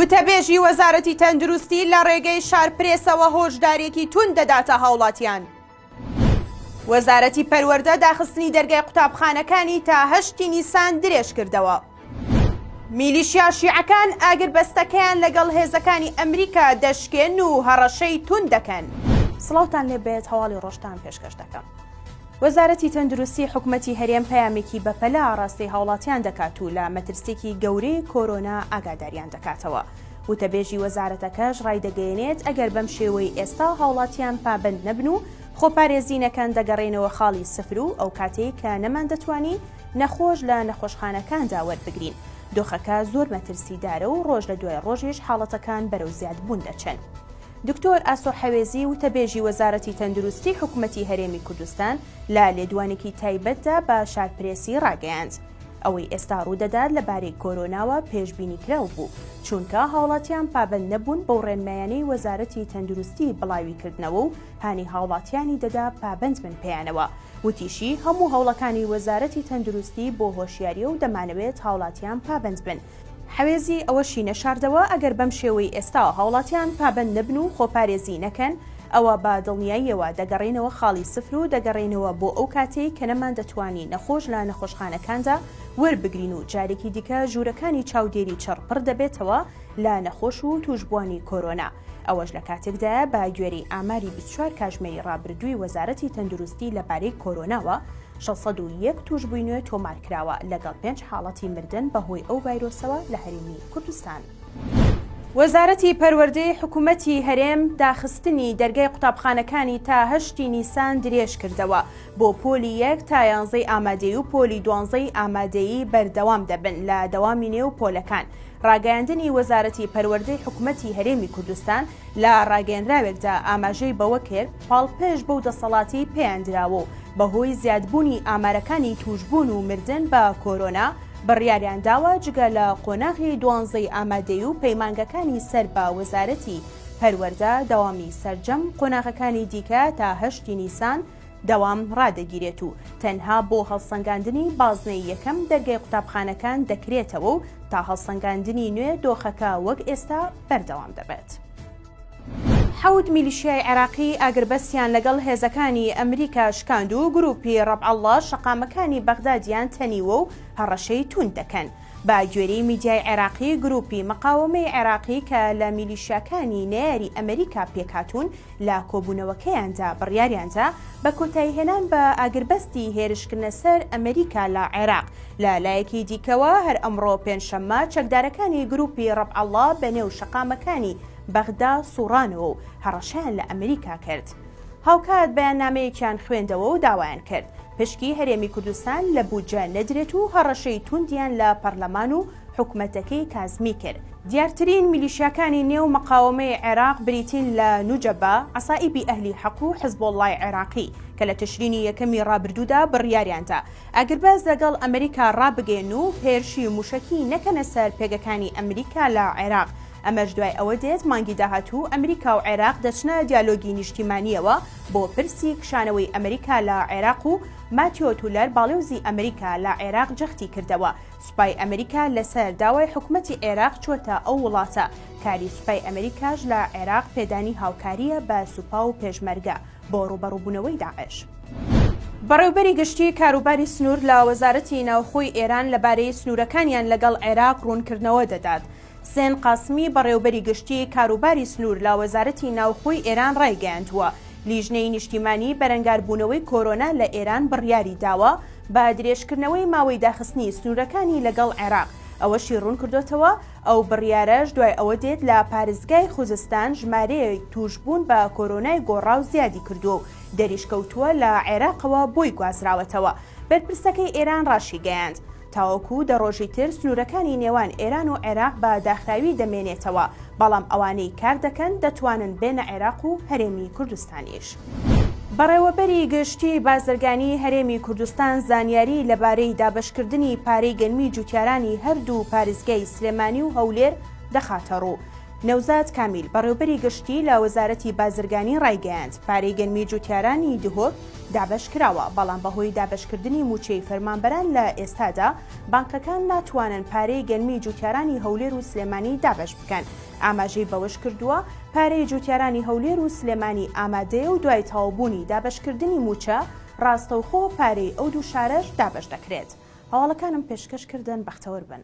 وتەبێژی وەزارەتی تەندروستی لە ڕێگەی شارپرێسەوە هۆشدارییەکی توند دەداتە هاوڵاتیان. وەزارەتی پەروەردە داخستنی دەرگای قوتابخانەکانی تا هەشتی نیسان درێژکردەوە. میلیشیا شیعەکان ئاگربەستەکەیان لەگەڵ هێزەکانی ئەمریکا دەشکێن و هەڕەشەی توند دەکەن. سڵاوتان لێبێت هەواڵی ڕۆژتان پێشکەش دەکەم. وەزارەتی تەندروستی حکومەتی هەرێم پەیامێکی بەپەلە ئاڕاستەی هاوڵاتیان دەکات و لە مەترسیەکی گەورەی کۆرۆنا ئاگاداریان دەکاتەوە. وتەبێژی وەزارەتەکەش ڕایدەگەیەنێت ئەگەر بەم شێوەی ئێستا هاوڵاتیان پابەند نەبن و خۆپارێزی نەکەن دەگەڕێنەوە خاڵی سفر و ئەوکاتەی کە نەماندەتوانی نەخۆش لە نەخۆشخانەکاندا وەربگرین دۆخەکە زۆر مەترسیدارە و ڕۆژ لە دوای ڕۆژیش حاڵەتەکان بەرەو زیادبوون دەچن. دکتۆر ئاسۆ حەوێزی وتەبێژی وەزارەتی تەندروستی حکومەتی هەرێمی کوردستان لە لێدوانێکی تایبەتدا بە شارپرێسی ڕاگەیاند، ئەوەی ئێستا ڕوودەدات لەبارەی کۆرۆناوە پێشبینیکراو بوو، چونکە هاوڵاتیان پابەند نەبوون بەو ڕێنمایانەی وەزارەتی تەندروستی بڵاویکردنەوە و هانی هاوڵاتیانی دەدا پابەندبن پێیانەوە. وتیشی، هەموو هەوڵەکانی وەزارەتی تەندروستی بۆ هۆشیارییە و دەمانەوێت هاوڵاتیان پابەندبن. حەوێزی ئەوەشی نەشاردەوە، ئەگەر بەم شێوەی ئێستا هاوڵاتیان پابەند نەبن و خۆپارێزی نەکەن، ئەوا بە دڵنیاییەوە دەگەڕێینەوە خاڵی سفر و دەگەڕێینەوە بۆ ئەو کاتەی کە نەماندەتوانی نەخۆش لە نەخۆشخانەکاندا وەربگرین و جارێکی دیکە ژوورەکانی چاودێری چڕ پڕ دەبێتەوە لە نەخۆش و تووشبووانی کۆرۆنا. ئەوەش لە کاتێکدایە بە گوێرەی ئاماری 24 کاژمێری ڕابردووی وەزارەتی تەندروستی لەبارەی کۆرۆناوە 601 تووشبووی نوێ تۆمارکراوە لەگەڵ پێنج حاڵەتی مردن بەهۆی ئەو ڤایرۆسەوە لە هەرێمی کوردستان. وەزارەتی پەروەردەی حکومەتی هەرێم داخستنی دەرگای قوتابخانەکانی تا هەشتی نیسان درێژکردەوە، بۆ پۆلی یەک تا یانزەی ئامادەیی و پۆلی دوانزەی ئامادەیی بەردەوام دەبن لە دەوامی نێو پۆلەکان. ڕاگەیاندنی وەزارەتی پەروەردەی حکومەتی هەرێمی کوردستان لە ڕاگەیەنراوێکدا ئاماژەی بەوەکرد، پاڵپشت بەو دەسەڵاتەی پێیان دراوە و بەهۆی زیادبوونی ئامارەکانی تووشبوون و مردن بە کۆرۆنا بڕیاریان داوە جگە لە قۆناغی دوانزەی ئامادەیی و پەیمانگەکانی سەر بە وەزارەتی پەروەردە دەوامی سەرجەم قۆناغەکانی دیکە تا هەشتی نیسان دەوام ڕادەگیرێت و تەنها بۆ هەڵسەنگاندنی بازنەی یەکەم دەرگای قوتابخانەکان دەکرێتەوە و تا هەڵسەنگاندنی نوێ دۆخەکە وەک ئێستا بەردەوام دەبێت. حەوت میلیشیای عێراقی ئاگربەستیان لەگەڵ هێزەکانی ئەمریکا شکاند و گروپی ڕەبعەڵڵا شەقامەکانی بەغدادیان تەنیوە و هەڕەشەی توند دەکەن. بە گوێرەی میدیای عێراقی، گروپی مقاوەمەی عێراقی کە لە میلیشیاکانی نەیاری ئەمریکا پێکهاتوون لە کۆبوونەوەکەیاندا بڕیاریاندا بە کۆتاییهێنان بە ئاگربەستی هێرشکردنە سەر ئەمریکا لە عێراق. لە لایەکی دیکەوە هەر ئەمڕۆ پێنجشەممە چەکدارەکانی گروپی ڕەبعەڵڵا بەنێو شەقامەکانی بەغدا سوڕانەوە و هەڕەشەیان لە ئەمریکا کرد. هاوکات بەیاننامەیەکیان خوێندەوە و داوایان کرد پشکی هەرێمی کوردستان لە بودجە نەدرێت و هەڕەشەی توندیان لە پەرلەمان و حکومەتەکەی کازمی کرد. دیارترین میلیشیاکانی نێو مقاوەمەی عێراق بریتین لە نوجەبا، عەسائیبی ئەهلی حەق و حزبوڵڵای عێراقی کە لە تشرینی یەکەمی ڕابردوودا بڕیاریاندا ئاگربەست لەگەڵ ئەمریکا ڕابگەیەنن و هێرشی موشەکی نەکەنە سەر پێگەکانی ئەمریکا لە عێراق، ئەمەش دوای ئەوە دێت مانگی داهاتوو ئەمریکا و عێراق دەچنە دیالۆگی نیشتیمانییەوە بۆ پرسی کشانەوەی ئەمریکا لە عێراق و ماتیۆ تولەر باڵیۆزی ئەمریکا لە عێراق جەختی کردەوە سوپای ئەمریکا لەسەر داوای حکومەتی عێراق چۆتە ئەو وڵاتە، کاری سوپای ئەمریکاش لە عێراق پێدانی هاوکارییە بە سوپا و پێشمەرگە بۆ ڕووبەڕووبوونەوەی داعش. بەڕێوبەری گشتی کاروباری سنوور لە وەزارەتی ناوخۆی ئێران لەبارەی سنوورەکانیان لەگەڵ عێراق ڕوونکردنەوە دەدات. حسێن قاسمی بەڕێوبەری گشتی کاروباری سنوور لە وەزارەتی ناوخۆی ئێران ڕایگەیاندووە، لیژنەی نیشتیمانی بەرەنگاربوونەوەی کۆرۆنا لە ئێران بڕیاری داوە بە درێژکردنەوەی ماوەی داخستنی سنوورەکانی لەگەڵ عێراق، ئەوەشی ڕوونکردۆتەوە، ئەو بڕیارەش دوای ئەوە دێت لە پارێزگای خوزستان ژمارەی تووشبوون بە کۆرۆنای گۆڕاو زیادی کردووە و دەریشکەوتووە لە عێراقەوە بۆی گوازراوەتەوە. بەرپرسەکەی ئێران ڕاشیگەیاند، تاوەکو دە ڕۆژی تر سنوورەکانی نێوان ئێران و عێراق بە داخراوی دەمێنێتەوە، بەڵام ئەوانەی کار دەکەن دەتوانن بێنە عێراق و هەرێمی کوردستانیش. بەڕێوەبەری گشتیی بازرگانیی هەرێمی کوردستان زانیاری لەبارەی دابەشکردنی پارەی گەنمی جوتیارانی هەردوو پارێزگای سلێمانی و هەولێر دەخاتەڕوو. نەوزاد کامیل، بەڕێوبەری گشتی لە وەزارەتی بازرگانی ڕایگەیاند، پارەی گەنمی جوتیارانی دهۆک دابەشکراوە، بەڵام بەهۆی دابەشکردنی مووچەی فەرمانبەران لە ئێستادا بانقەکان ناتوانن پارەی گەنمی جوتیارانی هەولێر و سلێمانی دابەش بکەن. ئاماژەی بەوەشکردووە، پارەی جوتیارانی هەولێر و سلێمانی ئامادەیە و دوای تەواوبوونی دابەشکردنی مووچە ڕاستەوخۆ پارەی ئەو دوو شارەش دابەش دەکرێت. هەواڵەکانم پێشکەش کردن بەختەوەر بن.